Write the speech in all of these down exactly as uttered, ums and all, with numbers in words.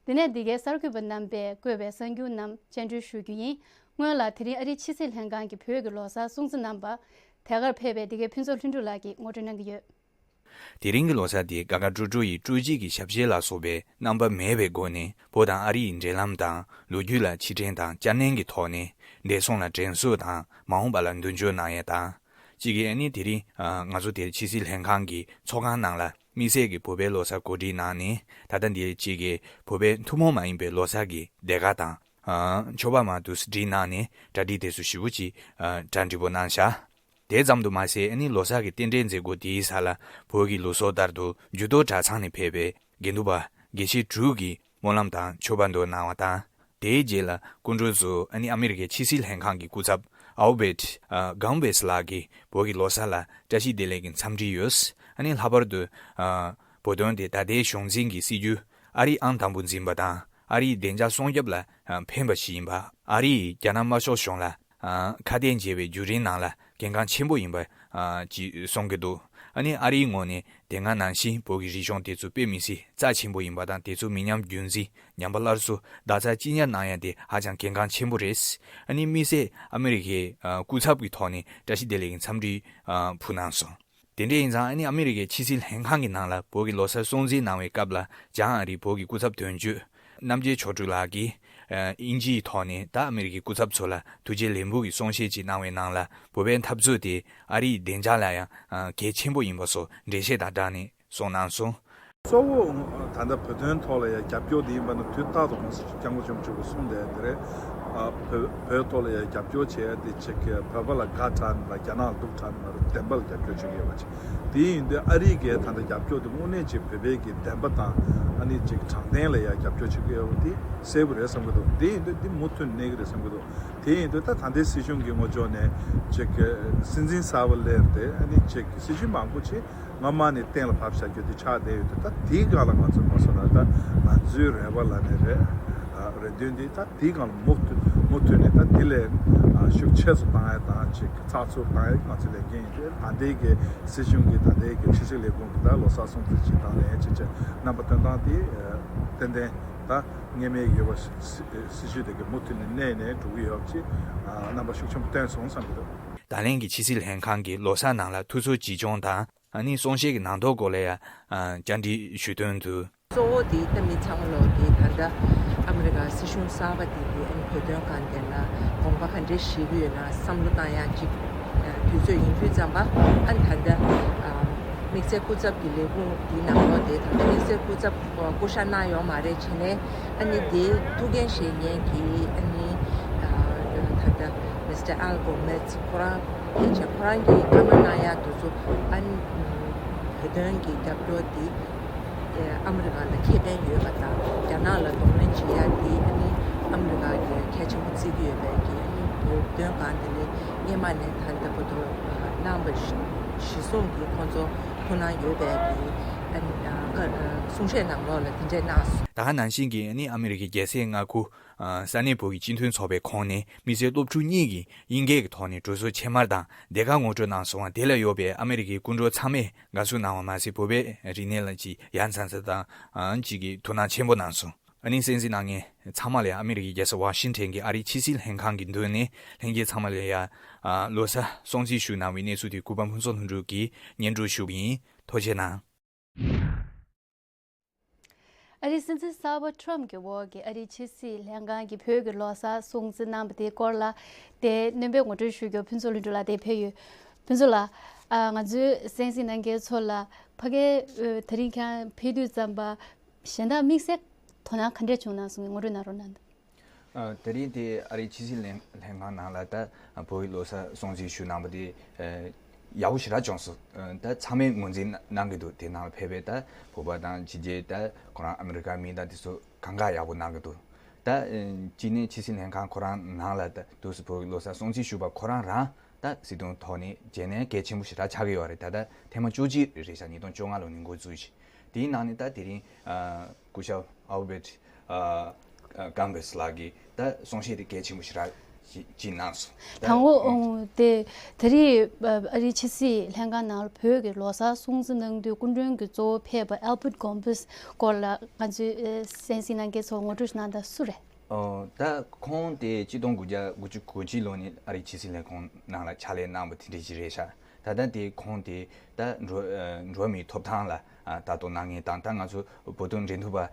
དེ་ནས་འདི་གའི་གསར་འགོད་པ་རྣམ་པས་བཀོད་པའི་གསར་འགྱུར་རྣམས་སྤྱན་འབུལ་ཞུ་རྒྱུ་ཡིན། སྔོན་ལ་དེ་རིང་ཨ་རིའི་ཕྱི་སྲིད་ལྷན་ཁང་གི་བོད་ཀྱི་ལོ་གསར་སྲུང་བརྩི་གནང་བར་དེ་གར་ཕེབས་པའི་འདི་གའི་ཕུན་ཚོགས་ལྷུན་གྲུབ་ལགས་ཀྱིས་ངོ་སྤྲོད་གནང་གི་ཡོད། དེ་རིང་གི་ལོ་གསར་དེ་དགའ་དགའ་སྤྲོ་སྤྲོ་ཡི་སྤྲོ་སྐྱིད་ཀྱི་ཞབས་རྗེས་ལ་སོགས་པའི་རྣམ་པ་མེད་པའི་སྒོ་ནས་བོད་དང་ཨ་རིའི་འབྲེལ་ལམ་དང་ལོ་རྒྱུས་ལ་ཕྱིར་དྲན་དང་བསྐྱར་ནན་གྱི་ཐོག་ནས་འབྲེལ་ཟུང་ལ་དྲན་གསོ་དང་མ་འོངས་པ་ལ་མདུན་སྐྱོད་གནང་ཡས་དང་། གཅིག་གིས་ཨ་ནི་དེ་རིང་ང་ཚོ་དེར་ཕྱི་སྲིད་ལྷན་ཁང་གི་ཚོགས་ཁང་ནང་ལ་དམིགས་བསལ་གྱི་བོད་པའི་ལོ་གསར་གོ་སྒྲིག་གནང་ནས། ད་ལྟ་འདིར་གཅིག་གིས་བོད་པའི་ཐུན་མོང་མ་ཡིན་པའི་ལོ་གསར་གྱི་སྡེར་ཁ་དང་། མཆོད་པ་མར་དུ་སྒྲིག་གནང་ནས་གྲ་སྒྲིག་དེ་ཚོ་ཞེ་པོ་ཅིག་གྲ་འགྲིག་པོ་གནང་བཞག་དེ་ཙམ་དུ་མ་ཟད། ཨ་ནི་ལོ་གསར་གྱི་རྟེན་འབྲེལ་མཛད་སྒོ་དེའི་ས་ལ་བོད་ཀྱི་ལུགས་སྲོལ་ལྟར་དུ་འགྱུར་རྡོ་གྲྭ་ཚང་ནས་ཕེབས་པའི་དགེ་འདུན་པ་དགེ་བཤེས་དྲུག་གིས་སྨོན་ལམ་དང་མཆོད་པ་འདོན་གནང་བ་དང་། དེའི་རྗེས་ལ་སྐུ་མགྲོན་ཚོ་ཨ་ནི་ཨ་མི་རི་ཀའི་ཕྱི་སྲིད་ལྷན་ཁང་གི་སྐུ་ཚབ་ཨའོ་བེད་ཨ་གམ་བེས་ལགས་ཀྱིས་བོད་ཀྱི་ལོ་གསར་ལ་བཀྲ་ཤིས་བདེ་ལེགས་ཀྱི་འཚམས་འདྲི་ཡོད། ཨ་ནི་ལྷག་པར་དུ་ཨ་བོད་དོན་དེ་ད་ལྟའི་གཞུང་འཛིན་གྱི་སྲིད་བྱུས་ཨ་རིས་ཨང་དང་པོ་འཛིན་པ་དང་ཨ་རིའི་བདེ་འཇགས་སྲུང་སྐྱོབ་ལ་ཨ་ཕན་པ་ཞིག་ཡིན་པ། ཨ་རིས་རྒྱ་ནག་དམར་ཤོག་གཞུང་ལ་ཨ་ཁ་གཏད་འཇལ་བའི་བརྒྱུད་རིམ་ནང་ལ་གལ་འགངས་ཆེན་པོ་ཡིན་པ་ཨ་ཅིག་གསུང་གི་འདུག་ཨ་ནི་ཨ་རིའི་ངོས་ནས་དེ་སྔ་ནང་བཞིན་བོད་ཀྱི་རིག་གཞུང་དེ་ཚོ་དཔེ་མི་སྲིད་རྩ་ཆེན་པོ་ཡིན་པ་དང་། དེ་ཚོ་མི་ཉམས་རྒྱུན་འཛིན། ཉམས་པ་སླར་གསོ། བདག་རྩ་གཅིག་གཉེར་གནང་ཡ་དེ་ཧ་ཅང་གལ་འགངས་ཆེན་པོ་རེད། ཨ་ནི་དམིགས་བསལ་ཨ་མི་རི་ཀའི་ཨ་སྐུ་ཚབ་ཀྱི་ཐོག་ནས་བཀྲ་ཤིས་བདེ་ལེགས་ཀྱི་འཚམས་འདྲི་ཨ་ཕུལ་གནང་སོང་། དེ་འདྲ་ཡིན་ཙང་། ཨ་ནི་ཨ་མི་རི་ཀའི་ཕྱི་སྲིད་ལྷན་ཁང་གི་ནང་ལ་བོད་ཀྱི་ལོ་གསར་སྲུང་བརྩི་གནང་བའི་སྐབས་ལ་བྱང་ཨ་རིའི་བོད་ཀྱི་སྐུ་ཚབ་དོན་གཅོད་རྣམ་རྒྱལ་མཆོག་སྤྲུལ་ལགས་ཀྱིས་ཨ་དབྱིན་ཇིའི་ཐོག་ནས་ད་ཨ་མི་རི་ཀའི་སྐུ་ཚབ་ཚོ་ལ་ཐུགས་རྗེ་ལེགས་འབུལ་གྱི་གསུང་བཤད་ཅིག་གནང་བའི་ནང་ལ། བོད་པའི་འཐབ་རྩོད་དེ་ཨ་རིའི་བདེ་འཇགས་ལ་ཡང་ཨ་གལ་ཆེན་པོ་ཡིན་པ་སོགས་འགྲེལ་བཤད་དང་སྦྲགས་ནས་གསུངས་གནང་སོང་། གཙོ་བོ་ད་ལྟ་བོད་དོན་ཐོག་ལ་ཡང་རྒྱབ་སྐྱོར་དེ་ཡིན་པ་ན། དུས་རྟག་ཏུ་༸གོང་ས་༸སྐྱབས་མགོན་ཆེན་པོ་མཆོག་གིས་གསུངས་བསྡད་དེ་རེད། ཨ་བོད་བོད་ཐོག་ལ་ཡང་རྒྱབ་སྐྱོར་བྱེད་ཡ་དེ་ཅིག་བོད་པ་ལ་དགའ་དྲགས་ནས་རྒྱ་ནག་ལ་སྡུག་དྲགས་ནས་མ་རེད། བདེན་པ་ལ་རྒྱབ་སྐྱོར་བྱེད་ཀྱི་ཡོད་པ་ཅིག་དེ་ཡིན་དུས་ཨ་རི་གིས་ད་ལྟ་རྒྱབ་སྐྱོར་དེ་དངོས་གནས་ཅིག་བོད་པའི་གི་བདེན་པ་དང་། ཨ་ནི་ཅིག་དྲང་བདེན་ལ་ཡང་རྒྱབ་སྐྱོར་བྱེད་ཀྱི་ཡོད་པ་དེ་གསལ་པོ་རེད་བསམ་གྱི་འདུག་དེ་ཡིན་དུས་འདི་མུ་མཐུད་གནས་ཀྱི་རེད་བསམ་གྱི་འདུག་དེ་ཡིན་དུས་ད་ད་ལྟའི་སྲིད་གཞུང་གི་ངོས་ཕྱོགས་ནས་ཅིག་སྲིད་འཛིན་གསར་པ་སླེབས་ཏེ། ཨ་ནི་ཅིག་སྲིད་བྱུས་མང་པོ་ཅིག་སྔ་མ་ནས་གཏན་ལ་ཕབ་བཞག་རྒྱུ་དེ་ཆགས་བསྡད་ཡོད་དུས། ད་དེའི་སྒང་ལ་ང་ཚོ་མ་སོང་ན། ད་ང་ཚོའི་རེ་བ་ལ་ནི་རེ་རེ་འདུན་དེ་ད་དེའི་སྒང་ལ་མུ་མཐུད་མུ་མཐུད་ནས་ད་དེ་ལས་ཨ་ཤུགས་ཆེ་ཙམ་བཏང་ཡ་དང་། ཅིག་ཚགས་ཚུད་བཏང་ཡ་ང་ཚོའི་ལས་འགན་ཡིན་དུས། ད་ལྟའི་གི་སྲིད་གཞུང་གི་ད་ལྟའི་གི་ཕྱི་སྲིད་ལས་ཁུངས་ཀྱི་ད་ལོ་གསར་སྲུང་བརྩི་བྱེད་སྟངས་ལ་ཡང་ཅིག་ཅིག་རྣམ་པ་སྟོན་སྟངས་དེ་ཨ་ཏན་ཏན་ད་སྔོན་མའི་ཡོད་པ་སྲིད་སྲིད་བྱུས་དེ་གི་མུ་མཐུད་ནས་གནས་ནས་འགྲོ་གི་ཡོད་པ་ཅིག་ཨ་རྣམ་པ་ཤུགས་ཆེན་པོ་སྟོན་སོང་བསམ་གྱི་འདུག་ད་ལན་གྱི་ཕྱི་སྲིད་ལྷན་ཁང་གི་ལོ་གསར་ནང་ལ་ཐུགས་ཚོར་ཅི་བྱུང་དང་། ཨ་ནི་གསུང་བཤད་ཀྱི་ནང་དོན་སྐོར་ལ་ཡང་ཨ་བཅར་འདྲི་ཞུ་དོན་དུ། གཙོ་བོ་དེ་ད་མི་ཚང་མ་ལོག་གི་ད་ལྟ་ཨ་མི་རི་ཀ་སྲིད་གཞུང་གསར་པ་དེ་གི་ཨ་ནི་བོད་དོན་སྒང་དེ་ལ་དགོངས་པ་ག་འདྲས་བཞེས་ཀྱི་ཡོད་ན་བསམ་བློ་བཏང་ཡག་ཅིག་ཨ་དུས་ཚོད་ཡིན་དུས་ཙམ་པ། ཨ་ནི་ད་ལྟ་ཨ་དམིགས་བསལ་སྐུ་ཚབ་ཀྱི་ལས་ཁུངས་དེའི་ནང་ལོགས་དེ་ད་ལྟ་དམིགས་བསལ་སྐུ་ཚབ་སྐུ་ཞབས་གནང་ཡོད་མ་རེད། བྱས་ནས་ཨ་ནི་དེའི་ཐུགས་འགན་བཞེས་མཁན་གྱི་ཨ་ནི་ཨ་ད་ལྟ་མི་སི་ཊར་ཨལ་གོ་མེཛ་ཁོ་རང་། ཕལ་ཆེར་ཁོ་རང་གིས་བཀའ་མོལ་གནང་ཡག་དེ་ཚོ་ཨ་ནི་བོད་དོན་གྱི་རྒྱབ་སྐྱོར་འདི་ཨ་མི་རི་ཀ་ལ་ཁེ་ཕན་ཡོད་པ་དང་། རྒྱ་ནག་ལ་གདོང་ལེན་བྱེད་ཡག་འདི་ཨ་ནི་ཨ་མི་རི་ཀ་གིས་གལ་ཆེན་པོ་བརྩི་གི་ཡོད་པའི་གི་ཨ་ནི་བོད་དོན་སྒང་དེ་ལས་སྔོན་མ་ནས་ད་ལྟ་བར་དུ་གནང་བ་གཞི་བཟུང་གིས་ཁོང་ཚོ་ཐུགས་སྣང་ཡོད་པའི་གི་ཨ་ནི་ཨ་གསུང་བཤད་ནང་ལོགས་ལ་དེ་འདྲས་གནང་སོང་། ད་ག་ནང་བཞིན་གྱི་ཨ་ནི་ཨ་མི་རི་ཀའི་རྒྱལ་སྲས་ལྔ་སྐུ། ཨ་ས་གནས་བོད་ཀྱི་སྤྱི་མཐུན་ཚོགས་པའི་ཁོངས་ནས་དམིགས་བསལ་སློབ་ཕྲུག་གཉིས་ཀྱིས་དབྱིན་སྐད་ཀྱི་ཐོག་ནས་གྲོས་ཚོགས་ཕྱེ་མར་དང་མདེལ་ཁ་ངོ་སྤྲོད་གནང་སོང་བ་དེ་ལ་ཡོད་པའི་ཨ་མི་རི་ཀའི་སྐུ་མགྲོན་ཚང་མས་དགའ་བསུ་གནང་བ་མ་ཟད། བོད་པའི་རིག་གནས་ལ་ཅིག་ཡ་མཚན་ས་དང་ཨ་ཅིག་གི་ཐུགས་སྣང་ཆེན་པོ་གནང་སོང་། ཨ་ནི་གསན་གཟིགས་གནང་མཁན་ཚང་མ་ལ་ཨ་མི་རི་ཀའི་རྒྱལ་ས་ཝ་ཤིང་ཊོན་གྱི་ཨ་རིའི་ཕྱི་སྲིད་ལྷན་ཁང་གི་མདུན་ནས་ལྷན་རྒྱས་ཚང་མ་ལ་ཡ་ཨ་ལོ་གསར་སྲུང་བརྩི་ཞུ་གནང་བའི་གནས་ཚུལ་དེ་གུས་པ་ཕུན་ཚོགས་ལྷུན་གྲུབ་ཀྱིས་སྙན་སྒྲོན་ཞུ་བ་ཡིན། ཐུགས་རྗེ་གནང་། ཨ་རིའི་སྲིད་འཛིན་གསར་པ་ཊམ་གྱི་འོག་གི་ཨ་རིའི་ཕྱི་སྲིད་ལྷན་ཁང་གིས་བོད་ཀྱི་ལོ་གསར་སྲུང་བརྩི་གནང་བ་དེའི་སྐོར་ལ་དེ་སྣོན་པའི་ངོ་སྤྲོད་ཞུ་རྒྱུར་ཕུན་ཚོགས་ལྷུན་གྲུབ་ལགས་དེ་ཕེབས་ཡོད། ཕུན་ཚོགས་ལགས། ཨ་ང་ཚོའི་གསན་གཟིགས་གནང་མཁན་ཚོ་ལ་ཕ་གིར་ཨ་དེ་རིང་ཁྱེད་རང་ཕེབས་དུས་ཙམ་པ་གཞན་དག་དམིགས་བསལ་དོ་སྣང་ག་འདྲས་བྱུང་ན་གསུངས་ངོ་སྤྲོད་གནང་རོགས་གནང་། ཨ་དེ་རིང་དེ་ཨ་རིའི་ཕྱི་སྲིད་ལྷན་ལྷན་ཁང་ནང་ལ་ད་བོད་ཀྱི་ལོ་གསར་སྲུང་བརྩི་ཞུ་གནང་བ་དེ་ཨ་ཡག་པོ་ཞེ་དྲག་བྱུང་སོང་། ཨ་ད་ཚང་མས་ངོས་འཛིན་གནང་གི་འདུག་དེ་ནང་ལ་ཕེབས་པའི་ད་བོད་པ་དང་ཕྱི་རྒྱལ་ད་ཁོ་རང་ཨ་མི་རི་ཀ་མི་དང་དེ་ཚོ་གང་ག་ཡག་པོ་གནང་གི་འདུག་ད་ཨ་གཅིག་ནས་ཕྱི་སྲིད་ལྷན་ཁང་ཁོ་རང་ནང་ལ་ད་དུས་སུ་བོད་ཀྱི་ལོ་གསར་སྲུང་བརྩི་ཞུ་བ་ཁོ་རང་རང་ད་སྲིད་དོན་ཐོག་ནས་བྱས་ནས་གལ་ཆེན་པོ་ཞེ་དྲག་ཆགས་ཀྱི་ཡོད་རེད། ད་ད་ཐེངས་མ་བཅུ་གཅིག་རེད་ཤག་ཉིས་སྟོང་བཅོ་ལྔ་ལོ་ནས་འགོ་བཙུགས་ཤིང་། དེའི་ནང་ནས་ད་དེ་རིང་ཨ་སྐུ་ཞབས་ཨལ་བེར་ཊི་ཨ་ཨ་ཀམ་བེས་ལགས་ཀྱིས་ད་གསུང་བཤད་དེ་གལ་ཆེན་པོ་ཞེ་དྲག་ ཅིག་ཅིག་གནང་སོང་། ད་དང་པོ་ཨང་དེ་ད་རེས་ཨ་རིའི་ཕྱི་སྲིད་ལྷན་ཁང་ནང་ལ་བོད་ཀྱི་ལོ་གསར་སྲུང་བརྩི་གནང་དུས་སྐུ་མགྲོན་གྱི་གཙོ་བོ་ཕེབས་པ་ཨལ་བྷར་གོམ་བུས་སྐོར་ལ་ང་ཚོའི་ཨ་གསན་གཟིགས་གནང་མཁན་ཚོར་ངོ་སྤྲོད་ཞིག་གནང་དང་། སུ་རེད། ཨོ། ད་ཁོང་དེ་གཅིག་སྟོང་དགུ་བརྒྱ་དགུ་བཅུ་གོ་གཅིག་ལོ་ནས་ཨ་རིའི་ཕྱི་སྲིད་ལས་ཁུངས་ནང་ལ་ཕྱག་ལས་གནང་བ་དེ་འདྲ་ཞིག་རེད་ཤག་ད་ལྟ་དེ་ཁོང་དེ་ད་འགྲོ་ཨ་འགྲོ་བ་མིའི་ཐོབ་ཐང་ལ་ཨ་ལྟ་རྟོག་གནང་མཁན་དང་། ད་ང་ཚོ་བོད་དོན་འབྲེལ་མཐུད་པ་ཨ་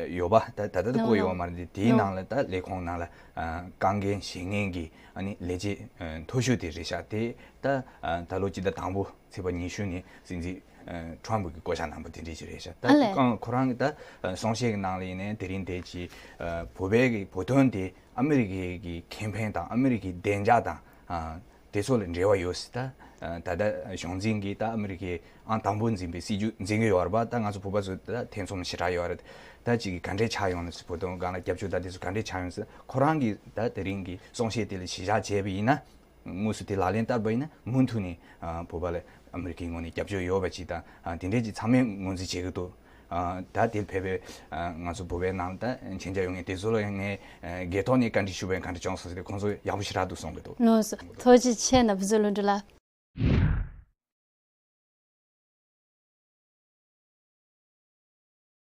ཡོད་པ་ད་ད་ལྟ་ད་བསྐོས་ཡོད་པ་མ་རེད་དེ། དེའི་ནང་ལ་ད་ལས་ཁུངས་ནང་ལ་ཨ་དཀའ་ངལ་བཞེས་མཁན་གྱི་ཨ་ནི་ལས་བྱེད་ཨ་མཐོ་ཤོས་དེ་རེད་ཤག་དེ་ད་ཨ་ད་ལོ་སྤྱི་ཟླ་དང་པོ་ཚེས་པ་ཉི་ཤུ་ནས་སྲིད་འཛིན་ཨ་ཁྲོམ་ཕུ་གིས་བསྐོ་བཞག་གནང་པ་དེ་འདྲ་ཞིག་རེད་ཤག་ད་ཨ་ལས། ཁོ་རང་གིས་ད་ཨ་གསུང་བཤད་ཀྱི་ནང་ལ་ཡིན་ནའི་དེ་རིང་དེ་ཅིག་ཨ་བོད་པའི་གི་བོད་དོན་དེ་ཨ་མི་རི་ཀའི་གི་ཁེ་ཕན་དང་ཨ་མི་རི་ཀའི་བདེ་འཇགས་དང་ཨ་དེ་ཚོ་ལ་འབྲེལ་བ་ཡོད་ཟེར། ད་ཨ་ད་ལྟ་གཞུང་འཛིན་གྱིས་ད་ཨ་མི་རི་ཀའི་ཨང་དང་པོ་འཛིན་པའི་སྲིད་ཇུས་འཛིན་གྱི་ཡོད་རེད་པ། ད་ང་ཚོ་བོད་པ་ཚོ་ད་ཐེ་ཚོམ་ཞེ་དྲག་ཡོད་རེད། ད་ཅིག་ག་འདྲས་ཆགས་ཡོང་ན་ཟེར། བོད་དོན་སྒང་ལ་རྒྱབ་སྐྱོར་ད་དེ་ཚོ་ག་འདྲས་ཆགས་ཡོང་ཟེར། ཁོ་རང་གིས་ད་དེ་རིང་གི་གསུང་བཤད་དེ་ལ་གཞི་བཞག་བྱས་པ་ཡིན་ན། དངོས་སུ་དེ་ལག་ལེན་བསྟར་བ་ཡིན་ན་མུ་མཐུད་ནས་ཨ་བོད་པ་ལ་ཨ་མི་རི་ཀའི་ངོས་ནས་རྒྱབ་སྐྱོར་ཡོད་པ་ཅིག་དང་། ཨ་དེ་འདྲས་ཀྱི་ཚང་མས་ངོས་འཛིན་བྱེད་ཀྱི་འདུག་ཨ་ད་དེ་ཕེབས་པའི་ཨ་ང་ཚོ་བོད་པའི་ནང་ད་མཆན་རྒྱག་ཡོང་མཁན་དེ་ཚོ་ལ་ངས་ཨ་སྒེར་ཐོག་ནས་བཀའ་འདྲི་ཞུས་པ་ཡིན། ག་འདྲ་བྱུང་སོང་ཟེར་ཏེ་ཁོང་ཚོ་ཡག་པོ་ཞེ་དྲག་འདུག་གསུང་གི་འདུག་ལགས་སོ། ཐུགས་རྗེ་ཆེ་ན་བུ་ཚོ་ལུང་འདྲི་ལགས།